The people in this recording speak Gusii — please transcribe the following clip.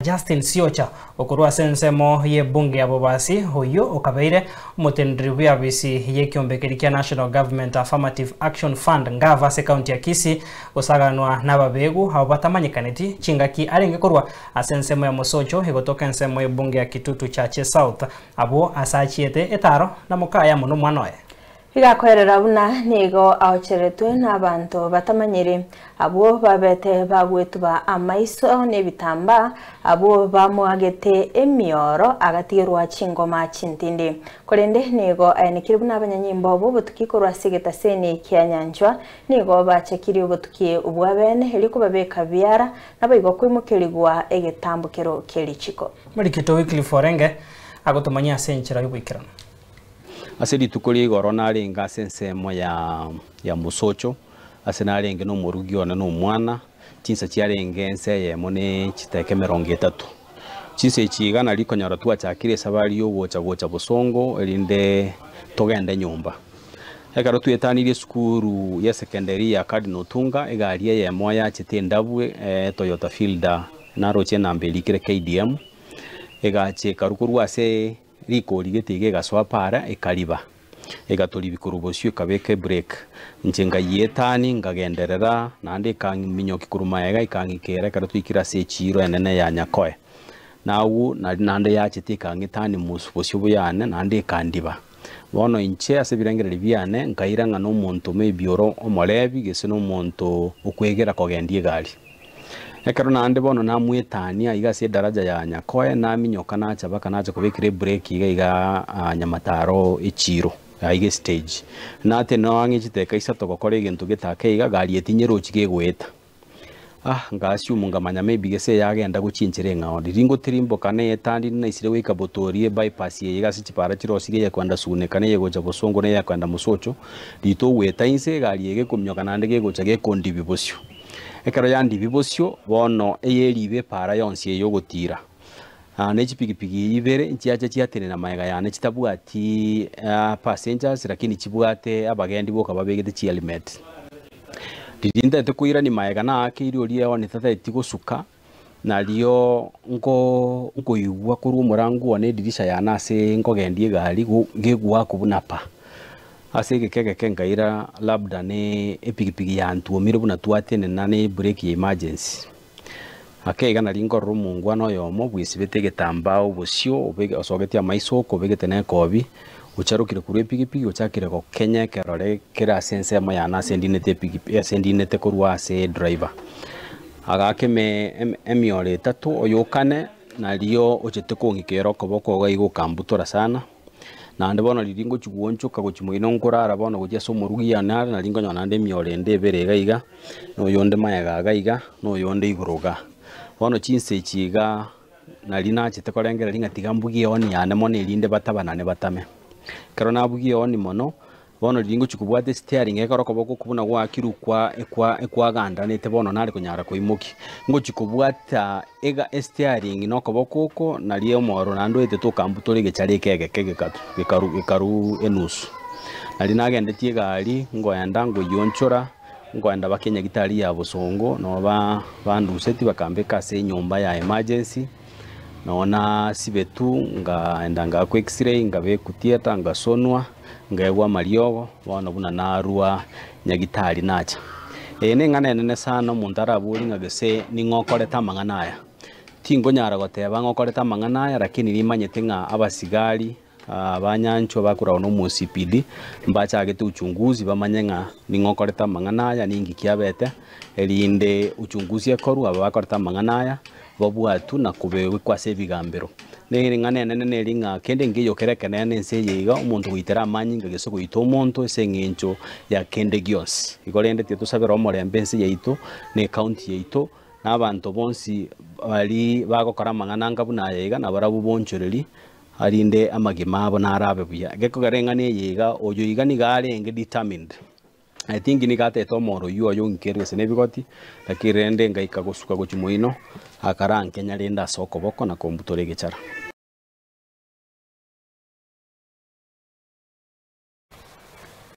Justin Siocha okorwa ase ensemo y'ebunge ya Bobasi, oyio okabeire omoteneneri bw'eabisi y'ekiombe keria kia National Government Affirmative Action Fund, Ngava, ase ekaunti ya Kisii, gosaganwa nababegu abwo batamanyekaneti chingaki arenge korwa ase ensemo ya Mosocho egotoka ensemo y'ebunge ya Kitutu Chache South, abwo ase achiete etaro na mokaye amo nomwana oye. Rigakoerera buna nigo aocheretwe nabanto batamanyiri, abwo babete bagwetuba amaiso nebitambaa, abwo bamoagete emioro agatigerwa chingoma chintindi. Korende nigo aenekire buna abanyanyimbo b'obotuki korwa ase egetaseni kia nyanchwa nigo bachakirie obotuki bwa bene erio kobabeka biara, naboigo koimokerigwa egetambokero kie richiko. Marikito Wycliffe Orenge agotomanyia ase enchera y'oboikeranu. Ase rituko ria igoro narenge ase ensemo ya ya mosocho, ase narenge nomorugi one na omwana, chinsa chiarenge ense eyemo ne chidakika emerongo etato. Chinsa echi iga nario konyora twachakire esabari yogocha gocha bosongo erinde togende nyomba. Ekero twetanirie esukuru ya secondary ya Cardinal Otunga, egari eyemo yachete endabu Toyota Fielder naroche enamba erikire KDM, egacha ekarwa korwa ase Rikori gete iga egasoa para ekariba, egatoribi korwa bosio ekabeka ebreak. Inche ngayia-etani nkagenderera, naende ekang'minyokia korwa magega ekang'ikera ekero twaikire ase echiiro enene ya Nyakoe. Na agwo nari naende yachete ekang'etani mos bosio buyane naende ekandiba. Bono inche ase ebirengererio biane nkaira ng'a nomonto maybe ore omorebi gese nomonto okwegera kogendia egari. Ekero naende bono namwetania iga ase edaraja ya Nyakoe, naminyoka nacha mpaka nacha kobekera ebreki iga iga Nyamataro echiiro, aiga estage. Natenena ang'e chidakika isato gokora egento gete ake iga, gari etinyerochi gegoeta. Ah, nka assume nkamanya maybe gese yagenda gochia enchera eng'ao. Riria ngotirimboka neyetandi naisire goika Botoria ebypass eye iga ase chipara chirosirie eyekoenda Suneka na eyegocha Bosongo na eyekoenda Mosocho, rito ogoeta inse egari eye gekominyoka naende gegocha gekondibia bosio. Ekero yandibi bosio, bono eyeriiba epaara yonsi eye y'ogotiira, ne chipigipigi ibere nchiacha chiatenena magega yane chitabwati passengers lakini chibwate abagendi boka babegete chihelmet. Riria ntaete koirania magega naakeire oria eoni tataeti gosuka, nario nko nkoigwa korwa omorango one edirisha yane ase nkogendia egari gegoakwa buna pa. Ase egeka egeke nkaira labda ne epigipigi yantuomire buna twatenena ne ebreki ya emergency. Ake iga nari nkorora omongwana oyomo bwesibete egetambaa obosio obege osogetie amaiso oko obegete na ekobi, ocharokire korwa epigipigi ochakire gokenya ekerore kere ase ensemo yane ase ndinete epigipi ase ndinete korwa ase edriver. Agaaka eme eme emioro etato oyokane nario ochete kong'ikera okoboko iga iga okambutora sana. Naende bono riria ngochia goonchoka gochia moino nkorara bono gochia ase omorugi one are nari nkonyora naende emioro ende ebere iga iga, na oyonde magega iga iga, na oyonde igoro igaa. Bono chinsa echi igaa, nari nachete korengereria ng'a tiga mbugie ehoni yane mono erinde batabanane batame. Ekero nabugia ehoni mono, Bono riria ngochia kobwata esitearing ekero okoboko okwo buna gwakirwe kwa ekwa ekwagandanete bono nare konyara koimokia. Ngochia kobwata ega esitearing na okoboko oko nario omoro naende oetete okambutora egechara eke egeke gekatu gekaru gekaru enusu. Nario nagendetie egari ngoenda ngoyionchora, nkoenda mpaka enyagitari ya bosongo nabo ba banduseti bakambeka ase enyomba ya emergency. Nonya nasibetu, ngaenda ngaakwa x-ray, ngabekwa theatre, ngasonwa, ngaegwa amariogo, bono buna narwa nyagitari nacha. Eye neng'ana enene sana omonto araborie ng'a gose ning'o okorete amang'ana aya. Tinkonyara goteba ng'a okorete amang'ana aya lakini nimanyete ng'a abasigari Abanyanchwa bakoragwa nomo CPD mbachagete uchunguzi bamanye ng'a ning'o okorete amang'ana aya ninki kiabete, erinde uchunguzi ekorwe aba bakorete amang'ana aya babwatwe na kobekwa ase ebigambero. Na ring'ana enene neri ng'a kende nkeiyo kere ekenene ense eye iga omonto goitera amanyinga gose goita omonto ase eng'encho ya kende gionsi. Igo rende tiga tosabere omorembe ense yaito na ecounty yaito na abanto bonsi baria bagokora amang'ana anga buna aya iga nabarabwo bonchoreri Arinde amagima abo narabe buya. Gekogera eng'ana eye iga, oyo iga nigo arenge determined. I think nigo atete omoro oyio oye ong'ikere gose nebigoti, lakini rende ngaika gosuka gochia moino, akarankenya rende ase okoboko na kombutora egechara.